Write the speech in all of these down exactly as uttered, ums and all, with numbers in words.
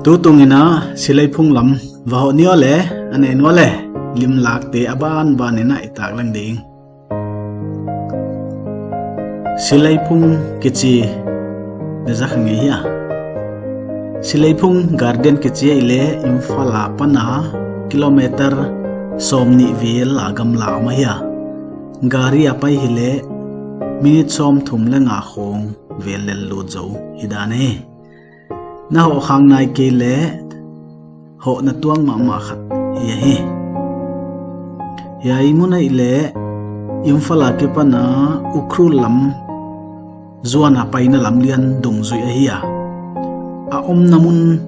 Tutung in a Sileiphung lam va hoh ni aw le, a nei nua le, limlakte a banban in a i tak leng ding. Sileiphung kichi na za kha ngei hia? Sileiphung Garden kichi ahihleh Imphal apan a kilometer sawmnih vel a gamla om ahi a. Gari a pai hileh minute sawmthum leh nga khawng vel lel lut zou hi dan hi. Na hoh khak nai kei leh hohna tuak mahmah khat hi ahi. Hiai mun ahihleh Imphal a kipan a Ukhrul lam zuan a paina lamlian dungzui ahi a. A omna mun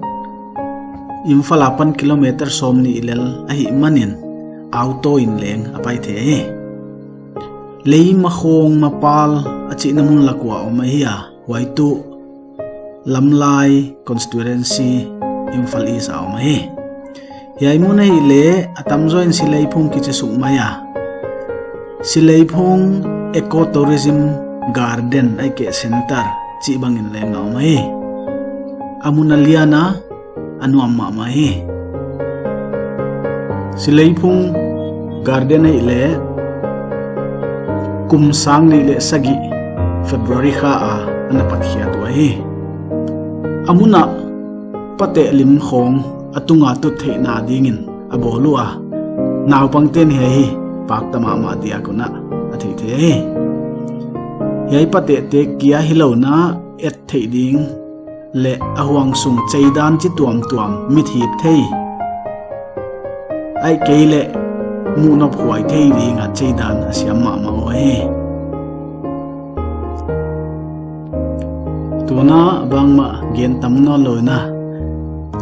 Imphal apan kilometer sawmnih lel ahihmanin auto in leng a pai thei hi. Leimakhong Mapal a chihna mun lak ua om ahi a, huai tuh Lamlai constituency, Imphal East a om ahi. Hiai mun ahihleh a tamzaw in Sileiphung kichi suk mai a. Sileiphung Eco Tourism Garden ahihkeileh Center chih bangin leng a om ahi. A mun a lian a, a nuam mahmah hi. Sileiphung Garden ahihleh kum sang nih leh sagih February kha a ana patkhiat uh ahi. A mun ah pateh lim khawng a tung a tut theihna dingin a bawl ua, naupangte'n hiai hi pakta mahmah diak un a theithei hi. Hiai patehte kia hilou in a et theih ding leh a huangsung cheidan chi tuamtuam, mithip thei, ahihkeileh muh nophuai thei ding a cheidan a siam mahmah uh ahi. Tun a bangmah gen tam nawnlou in a,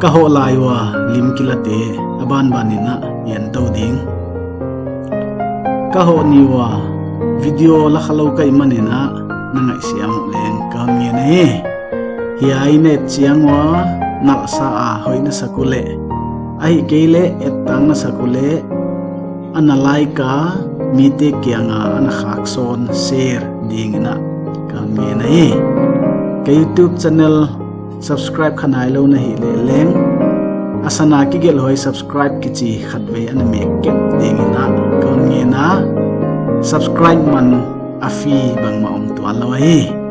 ka hoh lai ua lim kilate a banban in a en tou ding. Ka hoh ni ua video la khalou ka hihmanin a, na ngaihsiam uh leng ka hon ngen ahi. Hiai na et chiang ua nalhsa a hoih na sak uleh, ahihkeileh ettak na sak uleh, ana like a, mite kiang a ana khaksawn, share dingin a ka hon ngen ahi. Ka YouTube channel subscribe kha nailou na hihleh leng, a san a kigelh huai subscribe kichi khatvei ana mek kep dingin a ka hon ngen a, subscribe man a free bangmah om tuanlou ahi.